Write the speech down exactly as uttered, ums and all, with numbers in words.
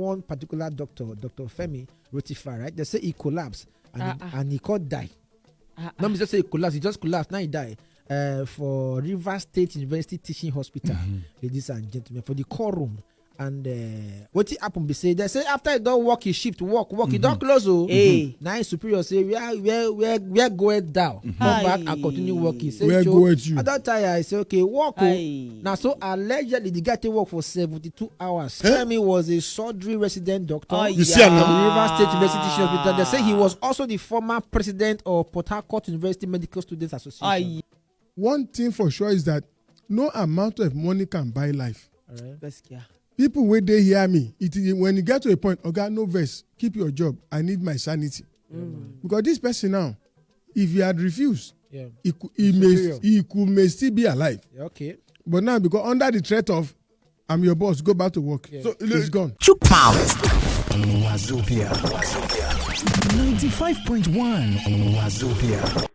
one particular doctor, Doctor Femi Rotifa, right? They say he collapsed and, Ah, he, ah. and he can't die. Ah, Not me just say he collapsed, he just collapsed, now he died. Uh, for Rivers State University Teaching Hospital, ladies and gentlemen, for the call room. And uh, what happened be say, they say after he don't work his shift, work, work, he don't close. Oh, Hey. Now his superior say, where, where, where, where go it down? Come back and continue working. Say, Where "Joe, go it you?" I don't tire. I say, okay, work. Oh. Aye. Now so allegedly the guy take work for seventy-two hours. Femi was a surgery resident doctor. Aye. You see am now? Rivers State University Teaching Hospital. They say he was also the former president of Port Harcourt University Medical Students Association. Aye. One thing for sure is that no amount of money can buy life. Gaskiya. People wey dey hear me, it is when you get to a point, oga, no vex, keep your job, I need my sanity. Because this person now, if he had refused, Yeah. he could, he may, Superior. He could may still be alive. Yeah, okay. But now, because under the threat of "I'm your boss, go back to work," Yeah. So, he's gone. Chook mouth. Wazobia. Ninety-five point one Wazobia.